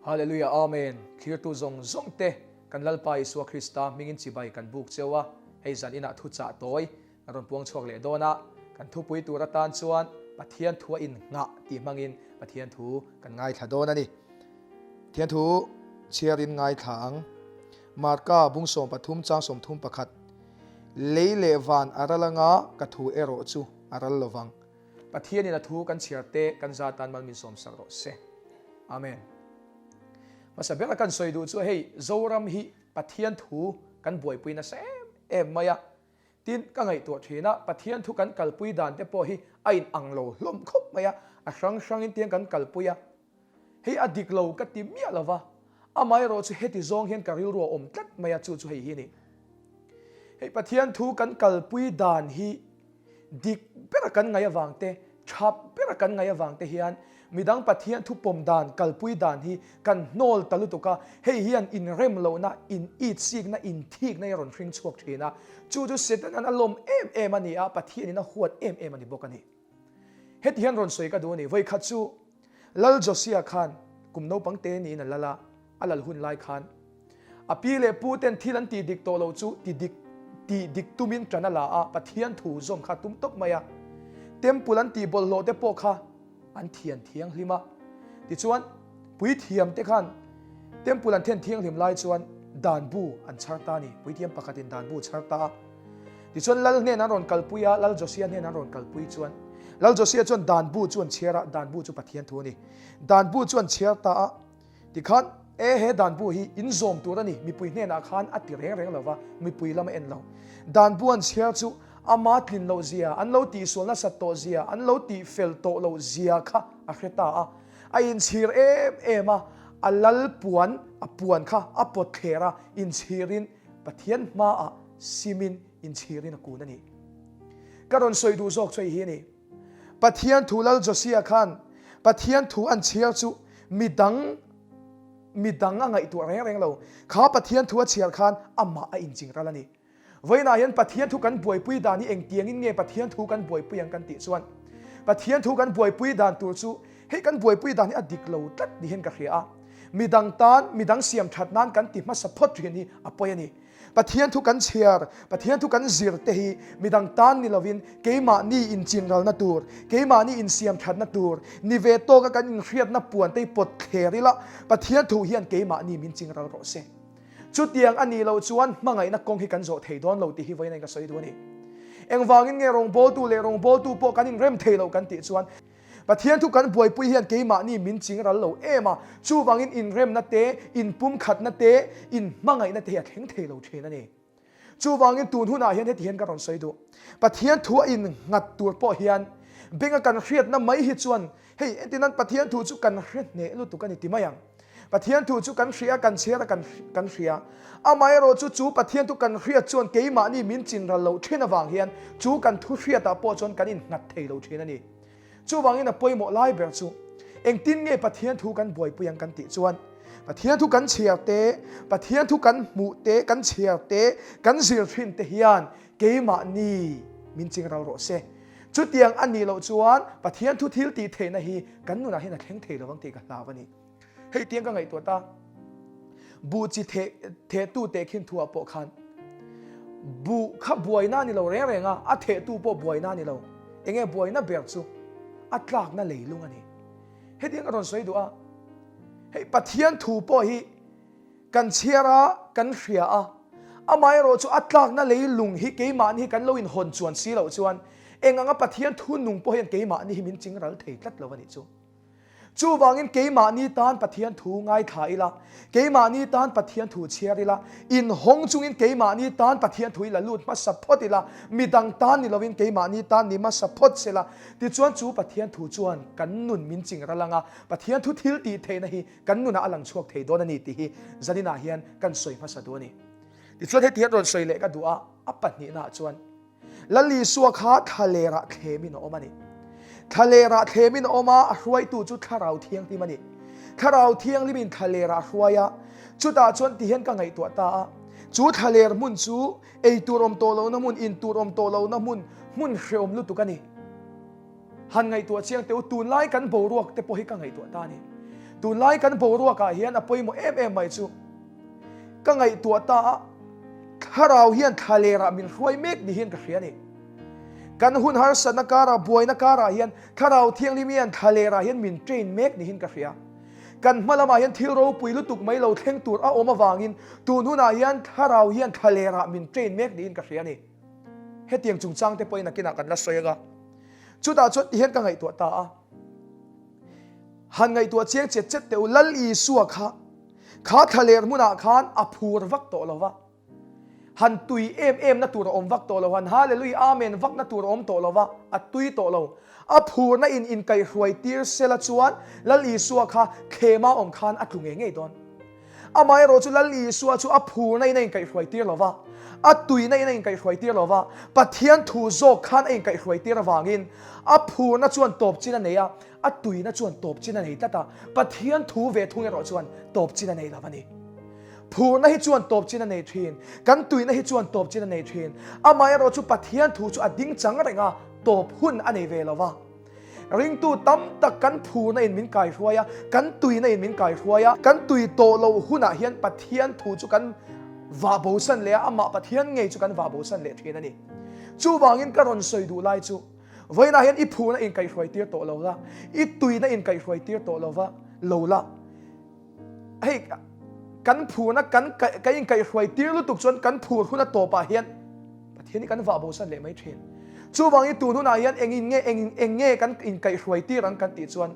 Hallelujah Amen Thlirtu zawng zawng te kan Lalpa Isua Krista hmingin chibai kan buk cheu a, hei zan inah thu chah tawi kan rawn puang chhuak leh dawn a, kan thupui tur atan chuan Pathian thu a innghah tih hmangin Pathian thu kan ngaithla dawn a ni. Pathian thu chhiarin ngaithla ang. Marka bung 13 chang 31 Lei leh van a ral anga ka thu erawh chu a ral lovang. Pathianin a thu kan chhiar te kan za tan mal min sawmsak rawh se. Amen. Hmasa bera kan sawi duh chu hei Zoram hi Pathian thu kan buaipui nasa em em mai a. Tin, ka ngaihtuah thin a, Pathian thu kan kalpui dan te pawh hi a in ang lo hlawm khawp mai a, a hrang hrangin tiang kan kalpui a. Hei a dik lo ka ti miah lo va, amaherawh chu heti zawng hian ka rilru a awm tlat mai a, chu chu hei hi a ni. Hei Pathian thu kan kalpui dan hi Dik bera kan ngaih avang te, tha bera kan ngaih avang te hian midang Pathian thu pawm dan, kalpui dan hi kan hnawl ta lutuk a, hei hian inrem lohna, in itsikna, inthikna hi a rawn hring chhuak thin a, chu chu Setanan a lawm em em a ni a, Pathianin a huat em em a ni bawk a ni. Heti hian rawn sawi ka duh a ni, vawikhat chu Lal Josia khan kum naupang te niin a lal a, a lal hun lai khan A pi leh pu ten thil an tih dik tawh lo chu ti dik tih dik tumin ṭan a la a, Pathian thu zawm kha tum tawp mai a. Temple an tih bawlhhlawh te pawh kha an thian thianghlim a. Tichuan, puithiam te khan temple an then thianghlim lai chuan dan bu an chhar ta a ni, puithiam pakhatin dan bu chhar ta a. Tichuan Lal hnen an rawn kalpui a, Lal Josia hnen an rawn kalpui chuan Lal Josia chuan dan bu chu an chhiar a, dan bu chu Pathian thu a ni. Dan bu chu an chhiar ta a. Tikhan, E he dan bu hi in zawm tur a ni, mipui hnenah khan a ti reng reng lo va, mipui lam a en lo. Dan bu an chhiar chu ama tlin loh zia, an lo tihsual nasat tawh zia, an lo tih fel tawh loh zia kha a hre ta a. A inchhir em em a, a lal puan, a puan kha a pawt thler a, inchhirin Pathian hmaah simin inchhirin a kun a ni. Ka rawn sawi duh zawk chu hei hi a ni. Pathian thu Lal Josia khan Pathian thu an chhiar chu midang midang a ngaihtuah reng reng lo. Kha Pathian thu a chhiar khan amah a inching ral a ni. Vawiinah hian Pathian thu kan buaipui dan hi engtiangin nge Pathian thu kan buaipui ang kan tih chuan Pathian thu kan buaipui dan tur chu hei kan buaipui dan hi a dik lo tlat ni hian ka hria a. Midang tan midang siam that nan kan ti hmasa phawt thin hi a pawi a ni. Pathian thu kan chhiar, Pathian thu kan zir te hi midang tan ni lovin keimahni inchinralna tur, keimahni insiamthatna tur, ni ve tawka kan inhriatna puan te hi pawt thler ila, Pathian thu hian keimahni min chingral rawh se. Chutiang a nih loh chuan hmangaihna kawng hi kan zawh thei dawn lo tih hi vawiin ka sawi duh a ni. Engvangin nge rawngbawltu leh rawngbawltu pawh kan inrem thei loh kan tih chuan, Pathian thu kan buaipui hian keimahni min ching ral lo em a, chuvangin inremna te, inpumkhatna te, inhmangaihna te hi a thleng thei lo thin a ni. Chuvangin tun hunah hian heti hian ka rawn sawi duh. Pathian thu a innghat tur pawh hian benga kan hriatna mai hi chuan hei entinan Pathian thu chu kan hre hneh lutuk a ni ti mai ang. Pathian thu chu kan hria, kan chhiar a, kan kan hria. Amaherawh chu chu Pathian thu kan hriat chuan keimahni min chin ral loh thin avang hian chu kan thu hriatah pawh chuan kan innghat thei lo thin a ni. Chuvangin a pawimawh lai ber chu engtin nge Pathian thu kan buaipui ang kan tih chuan Pathian thu kan chhiar te, Pathian thu kan hmuh te, kan chhiar te, kan zir thin te hian keimahni min ching ral rawh se. Chutiang a nih loh chuan Pathian thu thil tih theihna hi kan nunah hian a thleng thei lo ang tih ka hlau a ni. Hei tiang ka ngaihtuah ta, buh chi theh thehtu tehkhin thuah pawh khan buh kha buaina a ni lo reng reng a, a thehtu pawh buaina a ni lo. Enge buaina ber chu a tlakna leilung a ni. Hetiang ka rawn sawi duh a, hei Pathian thu pawh hi kan chhiar a, kan hria a, amaherawh chu a tlakna leilung hi keimahni hi kan lo inhawn chuan si loh chuan eng anga Pathian thu nung pawh hian keimahni hi min chingral thei tlat lo a nih chu. Chuvangin keimahni tan Pathian thu ngaithla ila, keimahni tan Pathian thu chhiar ila, inhawng chungin keimahni tan Pathian thu i la lut hmasa phawt ila, midang tan ni lovin keimahni tan ni hmasa phawt sela, tichuan chu Pathian thu chuan kan nun min ching ral anga Pathian thu thil tih theihna hi kan nunah a lang chhuak thei dawn a ni tih hi zaninah hian kan sawi hmasa duh a ni. Tichuan heti hian rawn sawi leh ka duh a, a pahnihnaah chuan, Lal Isua kha thlalerah thlemin a awm a ni. Thlalerah thlemin a awm a, a hruaitu chu Thlarau Thianghlim a ni. Thlarau Thianghlimin thlalerah a hruai a, chutah chuan ti hian ka ngaihtuah ta a, chu thlaler hmun chu ei tur awm tawh lohna hmun, in tur awm tawh lohna hmun, hmun hrehawm lutuk a ni. Han ngaihtuah chiang teh u, tunlai kan boruak te pawh hi ka ngaihtuah ta a ni. Tunlai kan boruakah hian a pawimawh em em mai chu ka ngaihtuah ta a, thlarau hian thlalerah min hruai mek ni hian ka hria a ni. Kan hun harsatna karah, buaina karah hian thlarau thianghlim hian thlalerah hian min train mek ni hian ka hria. Kan hma lamah hian thil ropui lutuk mai lo thleng tur a awm avangin tun hunah hian thlarau hian thlalerah min train mek niin ka hria a ni. Hetiang chungchang te pawhin nakinah kan la sawi anga chutah chuan tihian ka ngaihtuah ta a. Han ngaihtuah chiang chet chet teh u, Lal Isua kha kha thlaler hmunah khan a phur vak tawh lo va. Han tui em em na tur a awm vak tawh lo, han Hallelui Amen vak na tur a awm tawh lo va, a tui tawh lo. A phurna in inkaihhruai tir sela chuan Lal Isua kha thlema awm khan a tlu ngei ngei dawn. Amaherawh chu Lal Isua chu a phurna in a inkaihhruai tir lo va, a tuina in a inkaihhruai tir lo va, Pathian thu zawk khan a inkaihhruai tir avangin a phurna chuan tawp chin a nei a, a tuina chuan tawp chin a nei tlat a, Pathian thu ve thung erawh chuan tawp chin a nei lo a ni. Phurna hi chuan tawp chin a nei thin, kan tuina hi chuan tawp chin a nei thin. Amaherawh chu Pathian thu chu a ding chang reng a, tawp hun a nei ve lo va. Ringtu tam tak kan phurna in min kaihruai a, kan tuina in min kaihruai a, kan tui tawh loh hunah hian Pathian thu chu kan vah bosan leh a, amah Pathian ngei chu kan vah bosan leh thin a ni. Chuvangin ka rawn sawi duh lai chu, vawiinah hian i phurna in kaihruai tir tawh lo la, i tuina in kaihruai tir tawh lo va, lo la. Hei kan phurna kan kan inkaihhruai tir lutuk chuan kan phur hun a tawpah hian Pathian hi kan vah bosan leh mai thin. Chuvangin tun hunah hian engin nge eng eng nge kan inkaihhruai tir ang kan tih chuan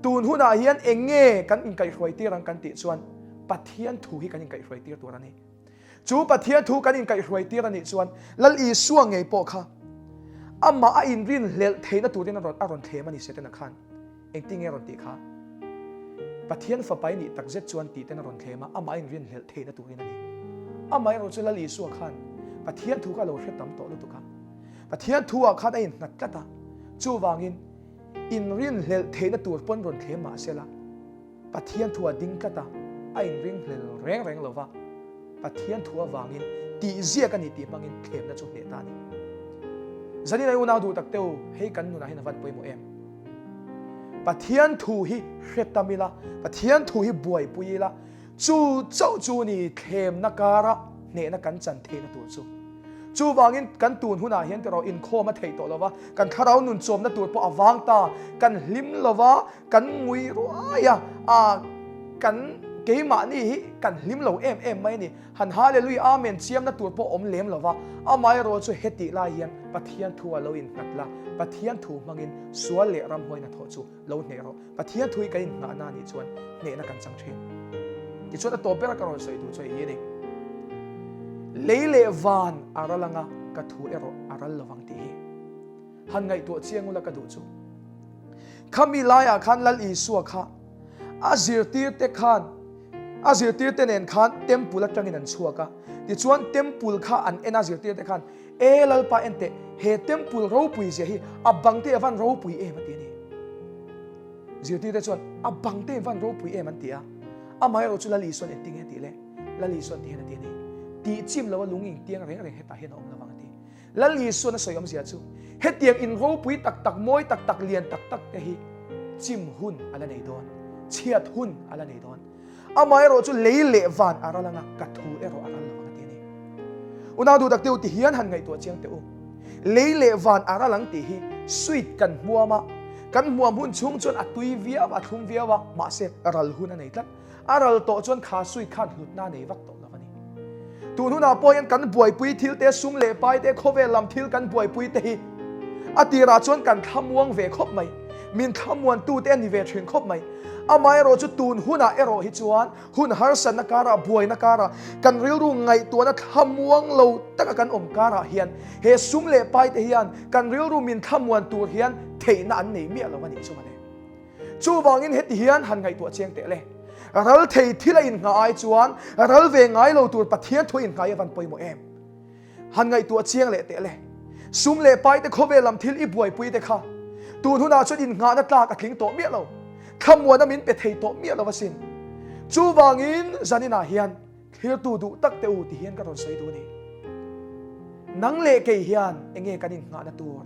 tun hunah hian eng nge kan inkaihhruai tir ang kan tih chuan Pathian thu hi kan inkaihhruai tir tur a ni. Chu Pathian thu kan inkaihhruai tir a nih chuan Lal Isua ngei pawh kha amah a inrinhlelh theihna turin a rawn a rawn thlem a ni Setana khan. Engtin nge a rawn tih kha? Pathian fapa i nih tak zet chuan tih ten a rawn thlem a, amah inrinhlelh theihna turin a ni. Amaherawh chu Lal Isua khan Pathian thu kha a lo hre tam tawh lutuk a. Pathian thu ah khan a innghat tlat a, chuvangin inrinhlelh theihna tur pawn rawn thlem mah se la, Pathian thu a ding tlat a, a inringhlel reng reng lo va, Pathian thu avangin tih ziak a ni tih hmangin thlemna chu hneh ta a ni. Zanin ai unau duh tak te u, hei kan nunah hian a van pawimawh em? Pathian thu hi hre tam ila, Pathian thu hi buaipui ila, chu chauh chu ni thlemna kara hnehna kan chan theihna tur chu. Chuvangin kan tun hunah hian tiraw inkhawm a theih tawh lo va, kan thlarau nun chawmna tur pawh a vang ta, kan hlim lo va, kan ngui ruai a, a kan keimahni hi kan hlim lo em em mai a ni. Han Hallelujah Amen chiamna tur pawh awm lem lo va, amaherawh chu hetih lai hian Pathian thu a lo innghat la, Pathian thu hmangin sual leh ramhuai hnathawh chu lo hneh rawh. Pathian thu hi kan innghahna a nih chuan hnehna kan chang thin. Tichuan a tawp bera ka rawn sawi duh chu hei hi a ni. Lei leh van a ral anga ka thu erawh a ral lovang tih hi han ngaihtuah chiang ula ka duh chu. Khami laiah khan Lal Isua kha a zirtirte khan a zirtirte nen khan temple atangin an chhuak a. Tichuan temple kha an en a zirtirte khan E Lalpa en teh, he temple ropui zia hi a bang te a van ropui em a ti a ni. Zirtirte chuan a bang te van ropui em an ti a. Amaherawh chu Lal Isuan engtin nge a tih le? Lal Isuan ti hian a ti a ni. Tih chim lo a lung intiang reng reng hetah hian a awm lovang a ti. Lal Isuan a sawi awmzia chu hetiang in ropui tak tak, mawi tak tak, lian tak tak te hi chim hun a la nei dawn, chhiat hun a la nei dawn. Amaherawh chu lei leh van a ral anga ka thu erawh a ral lovang a ti a ni. Unau duh tak te u ti hian han ngaihtuah chiang teh u. Lei leh van a ral ang tih hi sweet kan hmuam a, kan hmuam hun chhung chuan a tui viau a, a thlum viau a, mahse ral hun a nei tlat. A ral tawh chuan kha sweet khan hlutna a nei vak tawh lo a ni. Tun hunah pawh hian kan buaipui thil te, sum leh pai te, khawvel lam thil kan buaipui te hi a tirah chuan kan thlamuang ve khawp mai. Min thlamuantu te a ni ve thin khawp mai. Amaherawh chu tun hunah erawh hi chuan hun harsatna karah, buaina karah, kan rilru ngaihtuahna thlamuang lo taka kan awm karah hian he sum leh pai te hian kan rilru min thlamuan tur hian theihna an nei miah lo a nih chu mawle. Chuvangin heti hian han ngaihtuah chiang teh le. Ral thei thil a inngah ai chuan ral ve ngai lo tur Pathian thu a innghah hi a van pawimawh em? Han ngaihtuah chiang leh teh le. Sum leh pai te khawvel lam thil i buaipui te kha tun hunah chuan innghahna tlak a tling tawh miah lo. Thlamuana min pe thei tawh miah lo asin. Chuvangin zaninah hian thlirtu duh tak teh u ti hian ka rawn sawi duh a ni. Nang leh kei hian enge kan innghahna tur?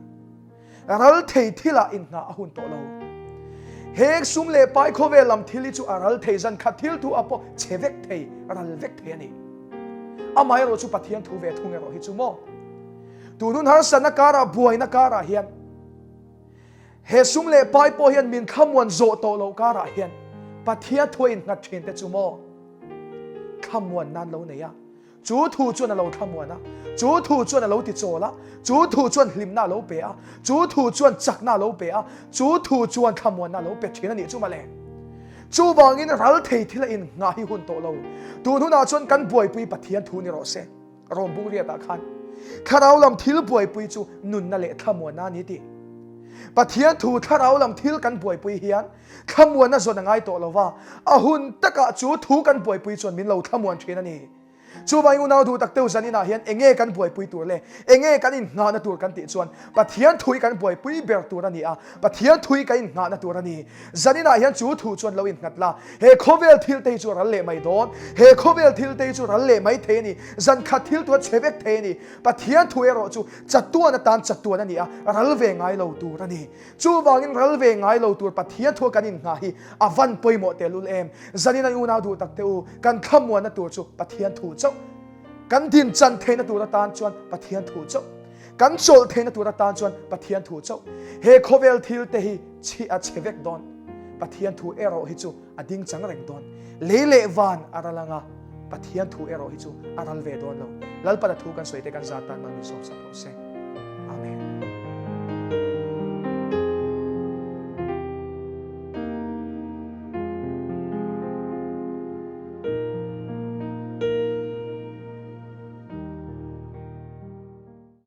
Ral thei thilah innghah a hun tawh lo. He sum leh pai khawvel lam thil hi chu a ral thei zan khat thil thu ah pawh chhe vek thei, ral vek thei a ni. Amaherawh chu Pathian thu ve thung erawh hi chu maw? Tun hun harsatna karah buaina karah hian he sum leh pai pawh hian min thlamuan zawh tawh loh karah hian Pathian thu a innghat thin te chu maw? Thlamuan nan lo nei a. Chu thu chuan a lo thlamuan a, chu thu chuan a lo tichawl a, chu thu chuan hlimna a lo pe a, chu thu chuan chakna a lo pe a, chu thu chuan thlamuanna a lo pe thin a nih chu mawle. Chuvangin ral thei thil a innghah hi hun tawh lo. Tun hunah chuan kan buaipui Pathian thu ni rawh se. Rom bung riatah khan thlarau lam thil buaipui chu nunna leh thlamuanna a ni tih. Pathian thu thlarau lam thil kan buaipui hian Thlamuan a zawn a ngai tawh lo va, a hun takah chu thu kan buaipui chuan min lo thlamuan thin a ni. Chuvangin unau duh tak teu zaninah hian enge kan buaipui tur le, enge kan innghahna tur kan tih chuan Pathian thui kan buaipui ber tur a ni a, Pathian thui kan innghahna tur a ni. Zaninah hian chu thu chuan lo innghat la, he khawvel thil te hi chu a ral leh mai dawn, he khawvel thil te hi chu ral leh mai thei a ni, zankhat thil tu a chhe vek thei a ni. Pathian thu erawh chu chatuan atan chatuan a ni a, ral ve ngai lo tur a ni. Chuvangin ral ve ngai lo tur Pathian thua kan innghah hi a van pawimawh tehlul em? Zanin a unau duh tak te u, kan thlamuanna tur chu Pathian thu chauh. Kan din chan theihna tur atan chuan Pathian thu chauh. Kan chawlh theihna tur atan chuan Pathian thu chauh. He khawvel thil te hi chhi a chhe vek dawn. Pathian thu erawh hi chu a ding chang reng dawn. Lei leh van a ral anga, Pathian thu erawh hi chu a ral ve dawn lo. Lalpana thu kan sawi te kan zat tan mal min sawmsak rawh se. Amen.